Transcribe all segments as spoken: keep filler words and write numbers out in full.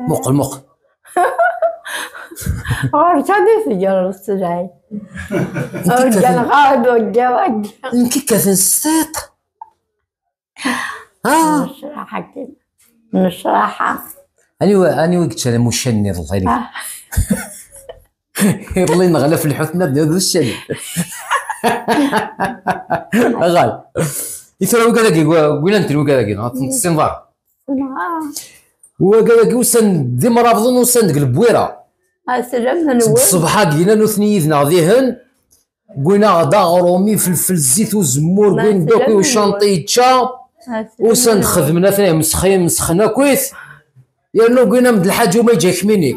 Muqel, muqel. Ɣur-k ad itegreḍ sselɛi. Ur gganeɣ ara d wagga wagga. Nekk kkaten s tiṭ. Ah. Necraḥ akken. Necraḥa. Aniwa, aniwa yeččan amuccan-nni iḍelli? Ah. Iḍelli neɣla f lḥut-nna d uccan. Aɣal. I tura wigad-agi, gwilan-ten wigad-agi, neɣ tessineḍ ara? Wagad-agi usan-d d imrabḍen, usan-d deg Lebwira. Seg ṣṣbeḥ-agi, llan nutni yid-neɣ dihen, wwin-aɣ-d aɣrum, ifelfel, zzit uzemmur, wwin-d akk i ucanṭi yečča, usan-d xedmen, atni mesxin, mesxen akkit, yernu wwin-am-d lḥaǧa uma yeǧǧa kmini.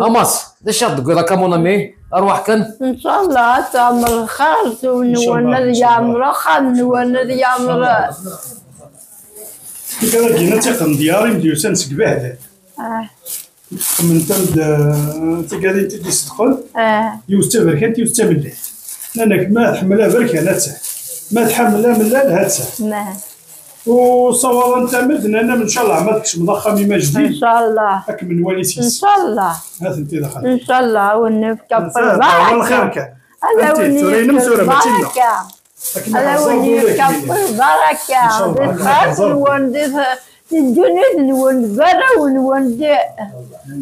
Amas, d acu ad d-tegwiḍ akka, mon ami? Arwaḥ kan. Ncallah ad teɛmer lxir, nwen ad yeɛmer axxam, nwen ad yeɛmer. Tikaragin ad tiqen dyaṛ imd yusan seg Bahdat. Xemmen-tam-d tigadin i d-iṣeddqen, yiwet d taberkant, yiwet d tamellalt. Nnan-ak ma tḥemmel aberkan, ha-tt-a, ma tḥemmel amellal, ha-tt-a. U ṣawaḍen-tam-d, nnan-am ncallah ma tkecmeḍ axxam-im ajdid, ncallah ad kem-nwali s yes. Ncallah. Ha-tent-id axxam. Ncallah, ad wen-nefk aṭṭir. Lxir kan. Ad awen-yefk lbaraka. Ad awen-yefk Ṛebbi lbaraka di tefrat-nwen, di ddunit-nwen, d warraw-nwen, di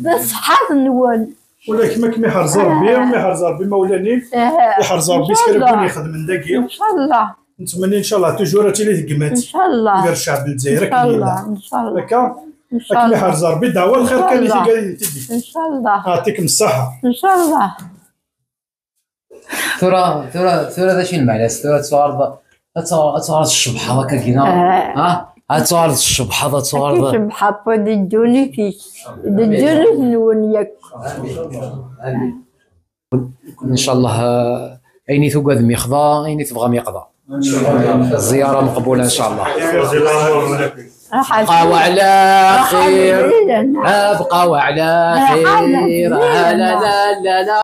ṣṣeḥḥat-nwen. Ula kemm akken iḥerz Ṛebbi, iḥerz Ṛebbi imawlan-im, iḥerz Ṛebbi s kra n win ixedmen dagi. Ncallah. Nettmenni ncallah toujours ad tili tegmat gar ccɛeb n Lezzayer akken yella. Akka, akken iḥerz Ṛebbi ddeɛwa lxir kan i tigadin n tiddi. Ncallah. Ɛṭikem ṣṣaḥa. Ncallah. Tura, tura, tura d acu i lmeɛna-s? Tura ad tuɣaleḍ, ad tuɣaleḍ, ad tuɣaleḍ tcebḥeḍ akka gina. Ah. Ha? Ad tuɣaleḍ tcebḥeḍ, ad tuɣaleḍ. Cebḥeḍ di ddunit-ik, di ddunit-nwen yakk. Ncallah, eh, ayen i tugadem yexḍa, ayen i tebɣam yeqḍa. Ẓẓyara meqbula ncallah. بقاو على خير، بقاو على خير. لا لا لا لا.